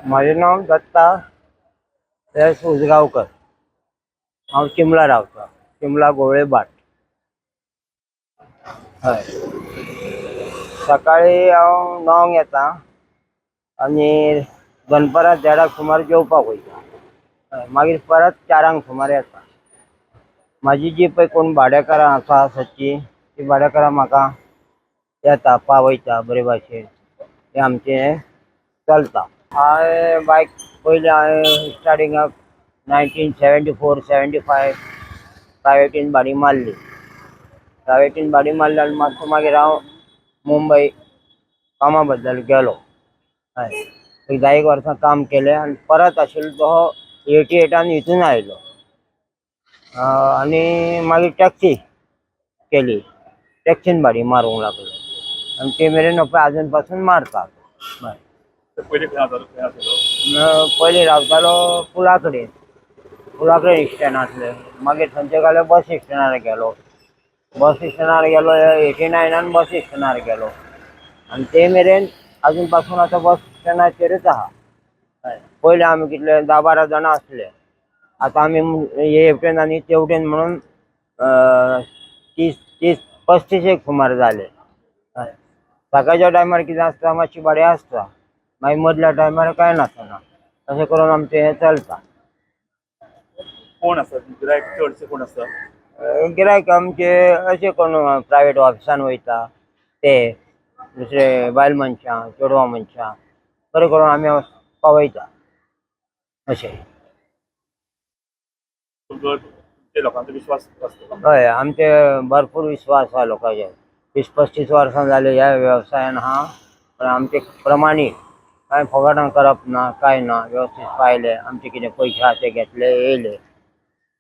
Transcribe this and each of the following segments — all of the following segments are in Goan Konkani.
म्हाजें नांव दत्ता एस उजगांवकर. हांव चिमला रावता, चिमला गोवळे बाट. हय, सकाळी हांव 9 येता आनी दनपरां 1:30 सुमार जेवपाक वयता. हय, मागीर परत 4 सुमार येता. म्हाजी जी पळय कोण भाडेकारां आसा सदचीं, ती भाडेकारां म्हाका येता पावयता बरे भाशेन. हें आमचें चलता. हांवें बायक पयलीं हांवें स्टार्टिंगाक 1974 75 प्रायवेटीन भाडी मारली. प्रायवेटीन भाडी मारली आनी मातसो मागीर हांव मुंबय कामा बद्दल गेलो. हय, एक 10 वर्सां काम केलें आनी परत आशिल्लो तो 88 हितून आयलो. आनी मागीर टॅक्सी केली, टॅक्सीन भाडी मारूंक लागलो आनी ते मेरेन पळय आजून पासून मारता. पयलीं खंय रावतालो, खंय आसलो? पयलीं रावतालो पुला कडेन, पुला कडेन स्टँड आसलें. मागीर थंयचे गेलो बस स्टँडार गेलो, बस स्टँडार गेलो 89 बस स्टँडार गेलो आनी ते मेरेन आजून पासून आतां बस स्टँडाचेरूच आहा. पयलीं आमी कितले 10-12 जाणां आसले, आतां आमी हे वटेन आनी ते वटेन म्हणून 30 35 सुमार जाले. हय, सकाळच्या टायमार कितें आसता मातशी भाडें आसता, मागीर मदल्या टायमार कांय नासना. अशें करून आमचें हें चलता. कोण आसा गिरायक चडशे कोण आसता? गिरायक आमचे अशें कोण प्रायवेट ऑफिसान वयता ते, दुसरे बायल मनशां, चेडवां मनशां, बरें करून आमी पावयता अशें. तुमचो लोकांचो विश्वास आसता? हय, आमचे भरपूर विश्वास आहा लोकांचेर. 20-25 वर्सां जाली ह्या वेवसायान आहा, पण आमचे प्रमाणीत कांय फकाणां करप ना, कांय ना. वेवस्थीत पायले, आमचे कितें पयशे आहा ते घेतले येयले,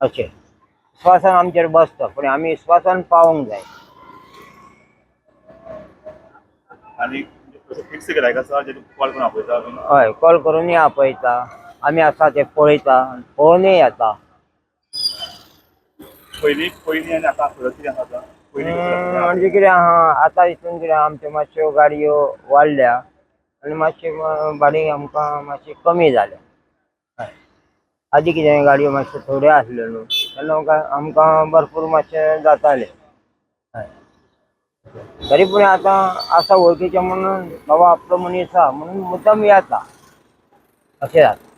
अशें विश्वासान आमचेर बसता. पूण आमी विश्वासान पावोंक जाय. आनी फिक्स गिरायक आसा जे कॉल करून आपयता? हय, कॉल करूनय आपयता, आमी आसा ते पळयता, पळोवनय येता. पयलीं पयलीं आनी आतां फरक कितें आसा? पयलीं म्हणजे कितें आहा आतां हितून कितें आमच्यो मातश्यो गाडयो वाडल्या आनी मातशें भाडें आमकां मातशें कमी जालें. हय, आदी कितें गाडयो मातश्यो थोड्यो आसल्यो न्हू, तेन्ना आमकां भरपूर मातशें जातालें. हय, तरी पूण आतां आसा वळखीचें म्हणून बाबा आपलो मनीस आहा म्हणून मुद्दम येता, अशें जाता.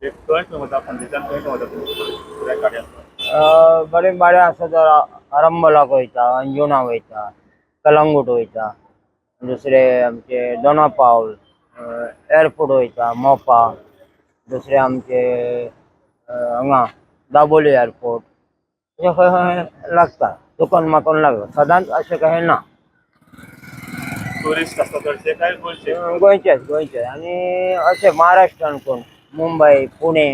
खंय खंय वता पणजेच्यान, खंय खंय वता तुमी गाडी आसता? बरें भाडें आसा तर आरंबोलाक वयता, अंजुणा वयता, कलंगूट वयता, दुसरे आमचे दोना पावल एअरपोर्ट वयता, मोपा, दुसरे आमचे हांगा दाबोली एअरपोर्ट, अशें खंय खंय लागता. दुकान माकोन लागता सदांच, अशें कांय ना. ट्युरिस्ट आसता चडशे काय गोंयचे? गोंयचेच गोंयचे आनी अशें महाराष्ट्रान कोण मुंबय, पुणे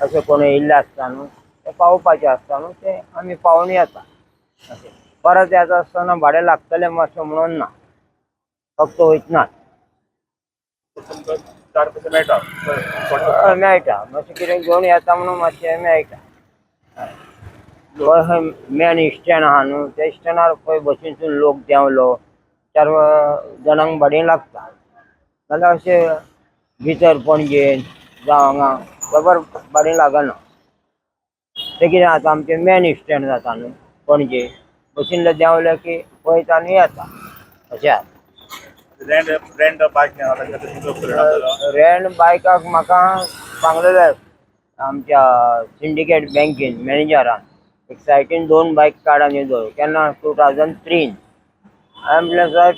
अशें कोण येयल्ले आसता न्हू, ते पावोवपाचे आसता न्हू, ते आमी पावोवन येता. अशें परत येता आसतना भाडें लागतलें मातशें म्हणून ना, फक्त वयतना तुमकां 4 पयशे मेळटा? मेळटा, मातशें कितें घेवन येता म्हणून मातशें मेळटा. खंय मेन स्टँड आहा न्हू, त्या स्टँडार पळय बसींतसून लोक देंवलो, 4 जाणांक भाडें लागता. नाल्यार अशें भितर पणजेन जावं हांगा बरोबर भाडें लागना. तें कितें आतां आमचें मेन स्टँड जाता न्हू पणजे, बसीन देंवले की पळयता आनी येता, अशें आसा. रेंट रेंट बायक रेंट बायकाक म्हाका सांगलेलें आमच्या सिंडिकेट बँकेन मॅनेजरान, एक सायटीन 2 बायक काड आनी दवर, केन्ना 2003. हांवें म्हणलें सायब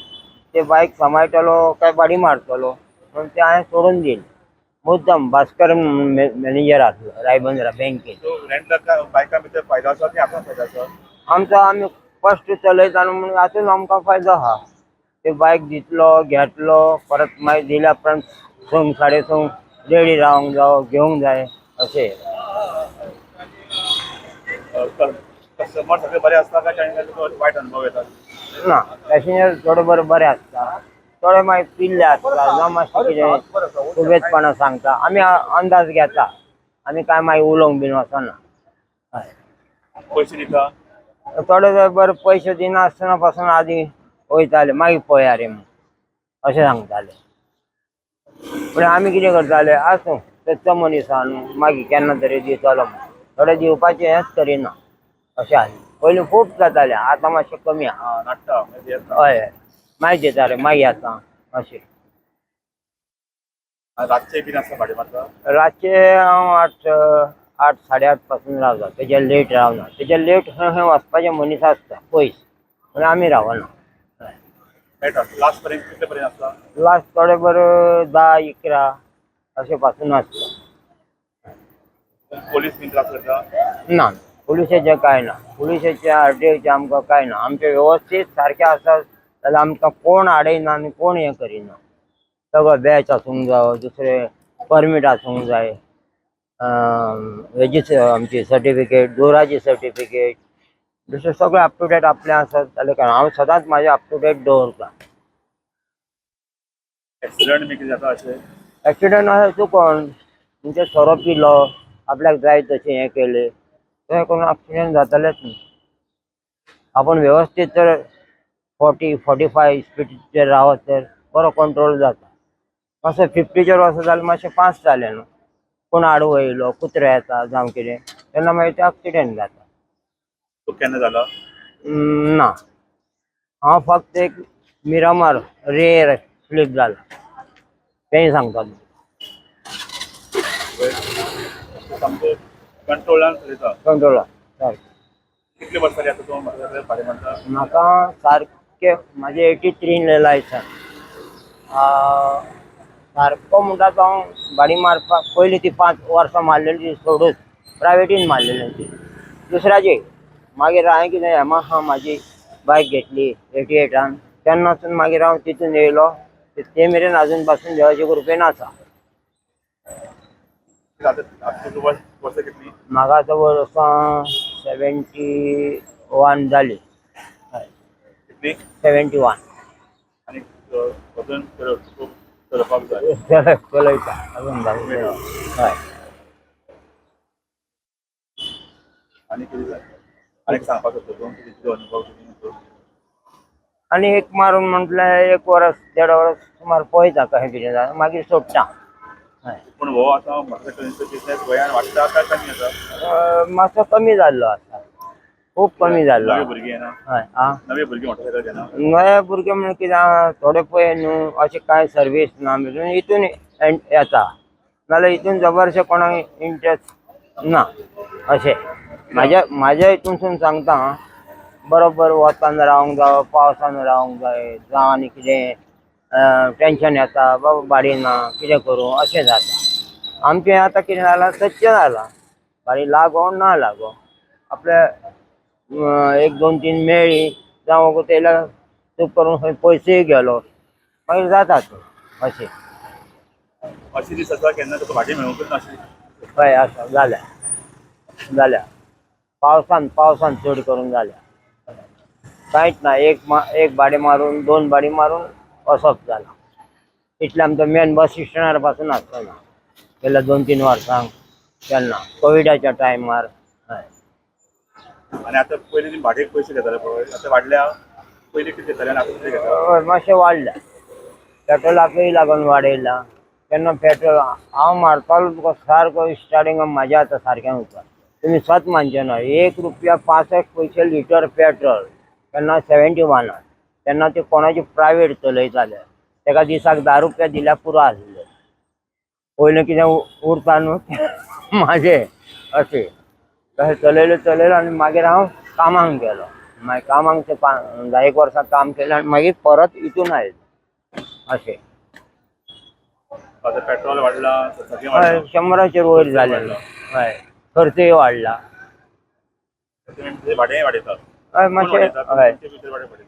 ते बायक सांबाळटलो काय भाडी मारतलो, म्हणून ते हांवें सोडून दिलें मुद्दम. भास्कर मॅनेजर आसलो रायबंदरा बँकेन. बायकां भितर फायदो आसा की आपणाक फायदो आसा? आमचो आमी फस्ट चलयता न्हू म्हणून हातून आमकां फायदो आहा. ते बायक दितलो घेतलो, परत मागीर दिल्या उपरांत 6 साडे 6 रेडी रावंक जावो, घेवंक जाय अशें. कस्टमर सगळे बरे आसता काय वायट अनुभव येतात? ना, पॅसेंजर थोडे बरे बरे आसता, थोडे मागीर पिल्ले आसता, जावं मातशें कितें सुबेजपणां सांगता. आमी अंदाज घेता, आमी काय मागीर उलोवंक बीन वचना. हय, पयशे दिता थोडे बरे पयशे दिनासतना पासून आदी वयताले, मागीर पळया रे म्हूण अशें सांगताले. पूण आमी कितें करताले, आसूं तेचो मनीस आहा न्हू, मागीर केन्ना तरी दितलो म्हूण थोडे दिवपाचें हेंच करिना अशें आसलें. पयलीं खूब जातालें, आतां मातशें कमी आहा. आं, नाडटा मागीर येता. हय हय, मागीर दिता रे, मागीर येता अशें. आनी रातचें बीन आसता भाडें मारता? रातचे हांव 8 8 8:30 पासून रावता, तेज्या लेट रावना. तेज्या लेट खंय खंय वचपाचे मनीस आसता पयस, पूण आमी रावना. हय. मेळटा. लास्ट पर्यंत कितले पर्यंत आसता? लास्ट थोडे बरें 10 11 अशें पासून आसता. पोलीस बीन त्रास करता? ना, पुलिसेचें कांय ना, पुलिसेचें आरटीओचें आमकां कांय ना. आमचें वेवस्थीत सारकें आसा जाल्यार आमकां कोण आडयना आनी कोण हें करिना. सगळो बॅच आसूंक जावो, दुसरें परमीट आसूंक जाय, हेजी आमची सर्टिफिकेट, दोराची सर्टिफिकेट, दुसरें सगळें अप टू डेट आपलें आसा जाल्यार कांय. हांव सदांच म्हाजें अप टू डेट दवरतां. एक्सिडंट बी कितें जाता अशें? एक्सिडंट आसा चुकोन, म्हणजे सोरो पिलो, आपल्याक जाय तशें हें केलें, तशें करून एक्सिडंट जातालेच न्ही. आपूण वेवस्थीत तर 40 45 स्पिडीचेर रावत तर बरो कंट्रोल जाता. मातसो 50चेर वचत जाल्यार मातशें फास्ट जालें न्हू, कोण आडवो येयलो, कुत्रो येता जावं कितें, तेन्ना मागीर ते एक्सिडंट जाता. तो केन्ना जाला? ना, हांव फक्त एक मिरामार रेर स्लीप जाला तेंय सांगता तुका. सामको कंट्रोलान चलयता. कंट्रोला सारकें. कितले वर्सां जाली आतां तूं मोटरसायकल भाडें मारता? म्हाका सारकें म्हाजें 83 लायसन्स. सारको म्हणटा तो हांव गाडी मारपाक पयलीं ती 5 वर्सां मारलेली ती सोडूच, प्रायवेटीन मारलेली ती दुसऱ्याची. मागीर हांवें कितें यामाहा म्हाजी बायक घेतली 88आन, तेन्नासून मागीर हांव तितून येयलो ते मेरेन आजून पासून देवाचे कृपेन आसा. आतां आतां तुजो वर्स वर्सां कितलीं? म्हाका आतां वर्सां 71 जाली. हय. कितलीं? 71. आनी अजून खूब चलोवपाक जाय. चलयता अजून बाकी. हय. आनी कितें जाय, आनी सांगपाक सोदता तूं तुजो अनुभव कितें? आनी एक मारून म्हटल्यार 1 वरस 1.5 वरस सुमार पळयता कशें कितें जाता, मागीर सोडटा. हय. पूण हो आतां मोटरसायकलींचो बिजनेस गोंयान वाडटा काय कमी आसा? मातसो कमी जाल्लो आसा, खूब कमी जाल्लो. नवे भुरगे येना? हय. आं, नवे भुरगे मोटरसायकल घेना? नवे भुरगे म्हणून कितें आहा, थोडे पळय न्हू अशें कांय सर्वीस ना म्हणून हितून येता, नाल्यार हितून जबरशें कोणाक इंट्रस्ट ना अशें म्हाज्या म्हाज्या हितूनसून सांगता. आं, बरोबर वतान रावंक जावो, पावसान रावंक जाय, जावं आनी कितें टेंशन येता, बाबा भाडी ना कितें करूं अशें जाता. आमचें आतां कितें जालां, सदचें जालां, भाडी लागो ना लागो आपल्या 1 2 3 मेळ्ळी जावं तेल्या चूक करून खंय पयशेय गेलो मागीर जाता तें अशें. अशें दीस आसा केन्ना तुका भाडें मेळूंकच ना अशें? हय आसा, जाल्या जाल्या पावसान पावसान चड करून जाल्या. कांयच ना, एक भाडें मारून 2 भाडी मारून वसप जालां. इतलें आमचो मेन बस स्टँडार पासून आसतना गेल्या 2-3 वर्सांक केन्ना कोविडाच्या टायमार. हय. आनी आतां पयलीं तुमी भाडेक पयशे घेताले पळय, आतां वाडल्या? पयलीं कितें घेताले आनी आतां कितें घेता? हय, मातशें वाडल्या, पेट्रोलाकूय लागून वाडयलां. तेन्ना पेट्रोल हांव मारतालो तुका सारको स्टार्टिंगाक म्हाज्या आतां सारकें वता, तुमी सत मानचे ना, 1 रुपया 65 पयशे लिटर पेट्रोल तेन्ना 71आर, तेन्ना ते कोणाची प्रायवेट चलयताले तेका दिसाक 10 रुपया दिल्यार पुरो आसले. पयलें कितें उरता न्हू म्हाजें अशें तशें चलयलें चलयलें आनी मागीर हांव कामाक गेलो. मागीर कामाक ते 10 वर्सां काम केलें आनी मागीर परत हितून आयलो अशें. आतां पेट्रोल वाडलां, सगळें हय, वाडलां. 100 वयर जालें. हय, खर्चूय वाडला. तुमी भाडेंय वाडयतात? हय, कोण मातशें. वाडयता? हय. तुमचे भितर भाडें वाडयता?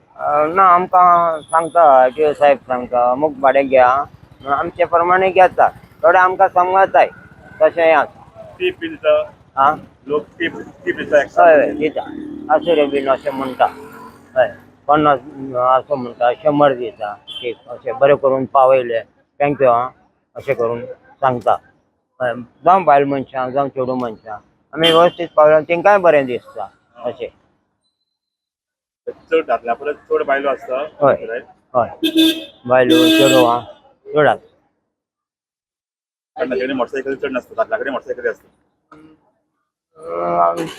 ना, आमकां सांगता आरटीओ साहेब सांगता अमूक भाडें घेया म्हणून आमचे प्रमाणे घेता, थोडे आमकां समजताय तशें आसा. टीप बी दिता? आं, लोक टीप टीप दिता एक्स्ट्रा? हय हय दिता, आसूं रे बीन अशें म्हणटा. हय, 50 असो म्हणटा, 100 दिता टीप, अशें बरें करून पावयलें thank you आं अशें करून सांगता. हय, जावं बायल मनशां जावं चेडूं मनशां आमी वेवस्थीत पावल्या तेंकांय बरें दिसता अशें. चड दादल्या परस चड बायलो आसता? हय. हय, बायलो चेडवां चड आसा. कारण ताचे कडेन मोटरसायकली चड नासता, दादल्या कडेन मोटरसायकली आसता.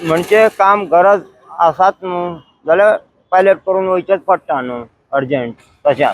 म्हणजे काम गरज आसात न्हू जाल्यार पायलट करून वयचेंच पडटा न्हू अर्जंट तशें.